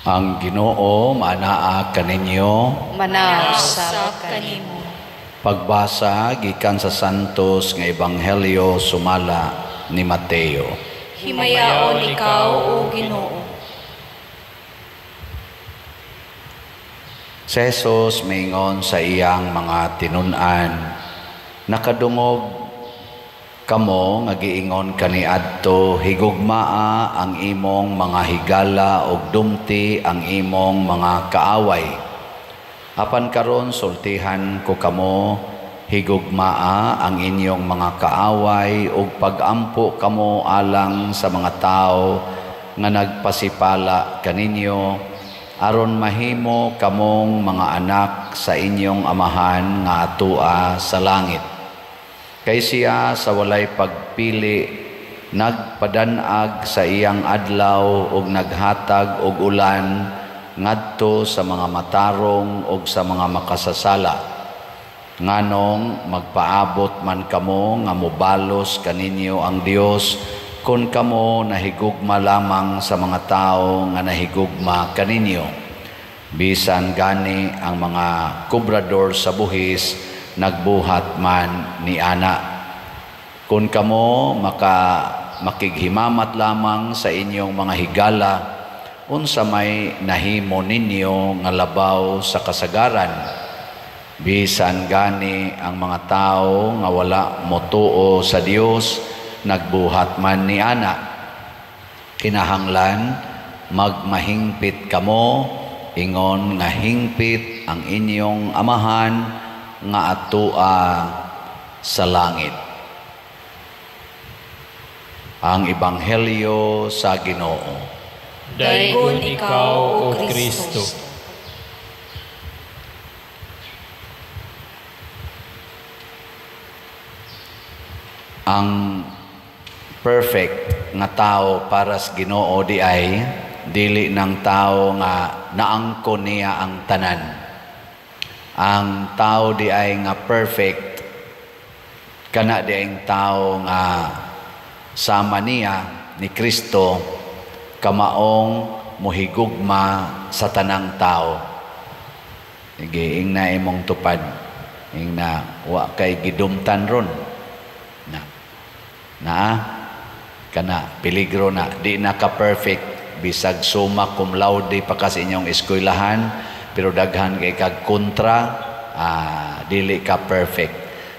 Ang Ginoo maanaa kaninyo. Manausab kanimo. Pagbasa gikan sa Santos nga Ebanghelyo sumala ni Mateo. Himayaon ikaw, O Ginoo. Si Jesus miingon sa iyang mga tinun-an, nakadungog kamo nga giingon kaniadto, higugmaa ang imong mga higala ug dumti ang imong mga kaaway. Apan karon sultihan ko kamo, higugmaa ang inyong mga kaaway ug pagampo kamo alang sa mga tawo nga nagpasipala kaninyo, aron mahimo kamong mga anak sa inyong amahan nga atua sa langit. Kay siya sa walay pagpili nagpadanag sa iyang adlaw ug naghatag og ulan ngadto sa mga matarong ug sa mga makasasala. Nganong magpaabot man kamo nga mobalos kaninyo ang Dios kun kamo nahigugma lamang sa mga tawo nga nahigugma kaninyo. Bisan gani ang mga kubrador sa buhis nagbuhat man ni ana. Kun kamo makighimamat lamang sa inyong mga higala, unsa may nahimo ninyo nga labaw sa kasagaran? Bisan gani ang mga tawo nga wala motuo sa Dios nagbuhat man ni ana. Kinahanglan magmahingpit kamo, ingon nga hingpit ang inyong amahan nga atua sa langit. Ang Ebanghelyo sa Ginoo. Daygon ikaw, O Kristo. Ang perfect nga tao para sa Ginoo di ay dili ng tao nga naangko niya ang tanan. Ang tao di ay nga perfect kana di ay tao nga sama niya ni Kristo, kamaong mohigugma sa tanang tao. Sige, ingna imong tupad, ingna wa kay gidumtan ron. Na. Na kana peligro na, di na ka perfect bisag summa cum laude pa ka sa inyong eskwelahan, pero daghan kay kag kontra, dili ka perfect.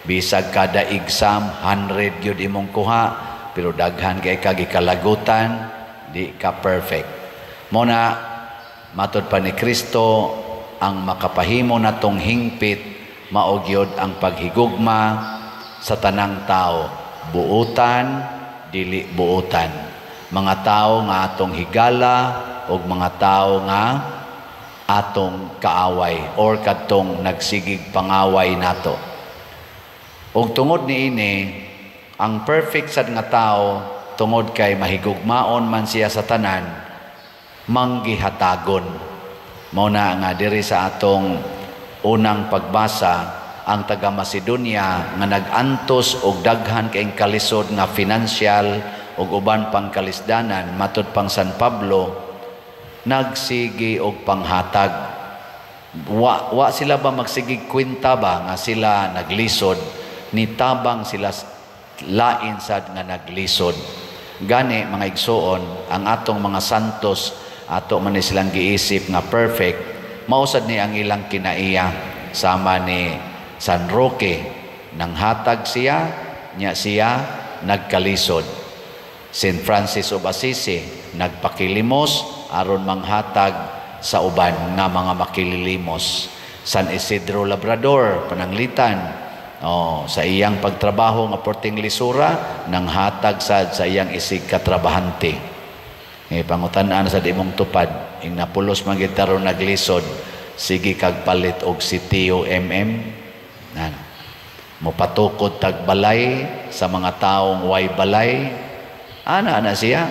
Bisag kada exam 100 gyud imong kuha, pero daghan kay kag gikalagutan, di ka perfect. Mo na matod pa ni Kristo, ang makapahimo natong hingpit mao gyud ang paghigugma sa tanang tao, buutan dili buutan, mga tao nga atong higala ug mga tao nga atong kaaway or kadtong nagsigig pangaway nato. Ug tungod niini, ang perfect sad nga tao tungod kay mahigugmaon man siya sa tanan, manggihatagon. Mao na nga diri sa atong unang pagbasa, ang taga Macedonia nga nag-antos og daghan kaayong kalisod nga financial ug uban pang kalisdanan, matud pang San Pablo, nagsigi og panghatag. Wa sila ba magsigig kwenta ba nga sila naglisod, nitabang sila lain sad nga naglisod. Gani mga igsoon, ang atong mga santos ato man ni silang giisip nga perfect, mao sad ni ang ilang kinaiya. Sama ni San Roque, nanghatag siya, nya siya nagkalisod. Saint Francis of Assisi, nagpakilimos aron manghatag sa uban nga mga makililimos. San Isidro Labrador, pananglitan, sa iyang pagtrabaho nga porting lisura, nanghatag sad sa iyang isig katrabahante. Pangutan-an sa imong tupad, ing napulos man gid taron naglisod, sige kag palit og si Tio MM. Nan. Mopatukod tag balay sa mga taong way balay. Ana ana siya.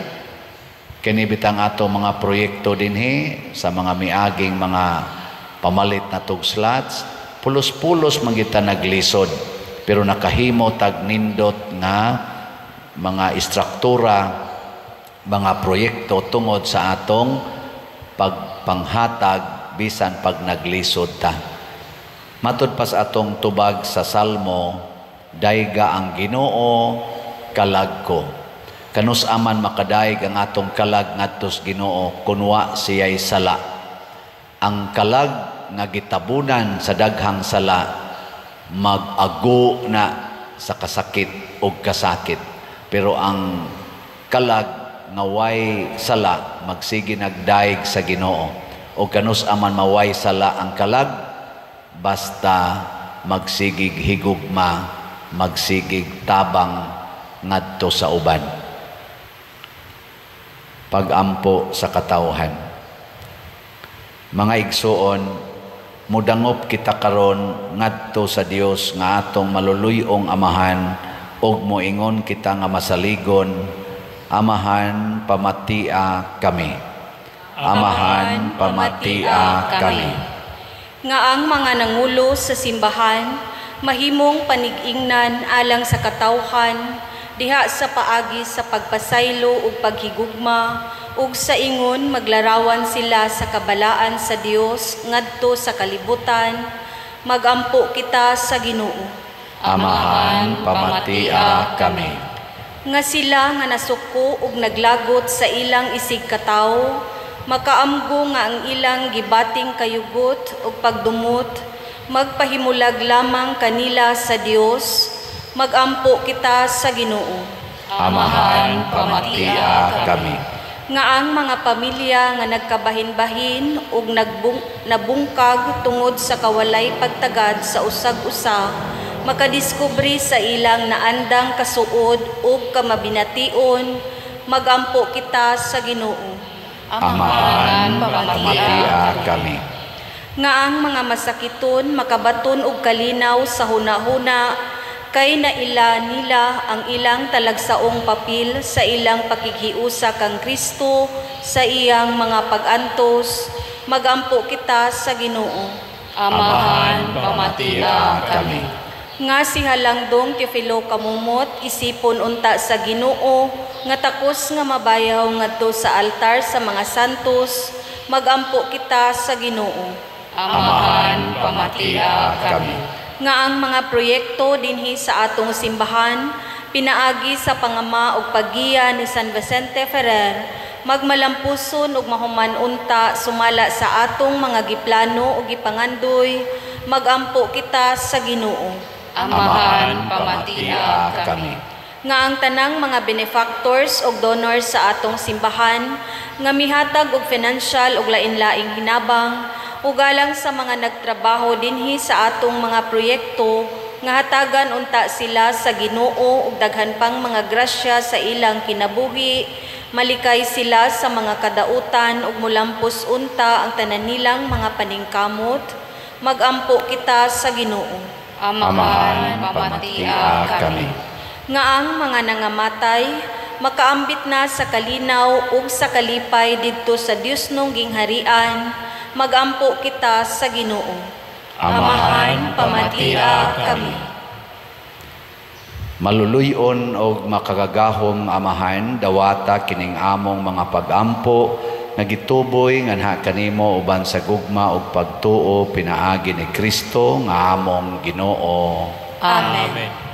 Kini bitang ato mga proyekto dinhi sa mga miaging mga pamalit na tug slots, pulos-pulos man kita naglisod, pero nakahimo tag nindot nga mga istruktura, mga proyekto tungod sa atong pagpanghatag bisan pag naglisod ta. Matud pa sa atong tubag sa Salmo, dayga ang Ginoo, kalag ko. Kanus-a man makadayeg ang atong kalag ngadto sa Ginoo kun wa siya'y sala? Ang kalag nga gitabunan sa daghang sala mag-ago na sa kasakit o kasakit. Pero ang kalag nga way sala magsige nagdayeg sa Ginoo. O kanus-a man maway sala ang kalag, basta magsigig higugma, magsigig tabang ngadto sa uban. Pagampo sa katawhan. Mga igsuon, mudangop kita karon ngadto sa Dios nga atong maluluy-ong Amahan ug moingon kita nga masaligon, Amahan, pamatia kami. Amahan, pamatia kami. Nga ang mga nangulo sa simbahan mahimong panig-ingnan alang sa katawhan diha sa paagi sa pagpasaylo ug paghigugma ug sa ingon maglarawan sila sa kabalaan sa Dios ngadto sa kalibutan, magampo kita sa Ginoo. Amahan, pamatia kami. Nga sila nga nasuko ug naglagot sa ilang isig katawo makaamgo nga ang ilang gibating kayugot ug pagdumot magpahimulag lamang kanila sa Dios, magampo kita sa Ginoo. Amahan, pamatia kami. Nga ang mga pamilya nga nagkabahin-bahin ug nabungkag tungod sa kawalay pagtagad sa usag-usa makadiskubre sa ilang naandang kasuod ug kamabination, magampo kita sa Ginoo. Amahan, pamatia kami. Nga ang mga masakiton makabaton og kalinaw sa hunahuna kay naila nila ang ilang talagsaong papel sa ilang pakighiusa kang Kristo sa iyang mga pag-antos, magampo kita sa Ginoo. Amahan, pamatia kami. Nga si Halangdong Teofilo Camomot isipon unta sa Ginoo nga takos nga mabayaw ngadto sa altar sa mga santos, magampo kita sa Ginoo. Amahan, pamatia kami. Nga ang mga proyekto dinhi sa atong simbahan pinaagi sa pangama ug paggiya ni San Vicente Ferrer magmalampuson ug mahuman unta sumala sa atong mga giplano ug gipangandoy, magampo kita sa Ginoo. Amahan, pamatia kami. Nga ang tanang mga benefactors ug donors sa atong simbahan nga mihatag og financial ug lain-laing hinabang ugalang sa mga nagtrabaho dinhi sa atong mga proyekto nga hatagan unta sila sa Ginoo ug daghan pang mga grasya sa ilang kinabuhi, malikay sila sa mga kadautan ug mulampos unta ang tanan nilang mga paningkamot, magampo kita sa Ginoo. Amahan, pamatia kami. Nga ang mga nangamatay makaambit na sa kalinaw ug sa kalipay didto sa Dios nung gingharian, magampo kita sa Ginoo. Amahan, pamatia kami. Maluluy-on og makagagahom Amahan, dawata kining among mga pagampo nga gituboy nganha kanimo uban sa gugma ug pagtuo pinaagi ni Kristo nga among Ginoo. Amen. Amen.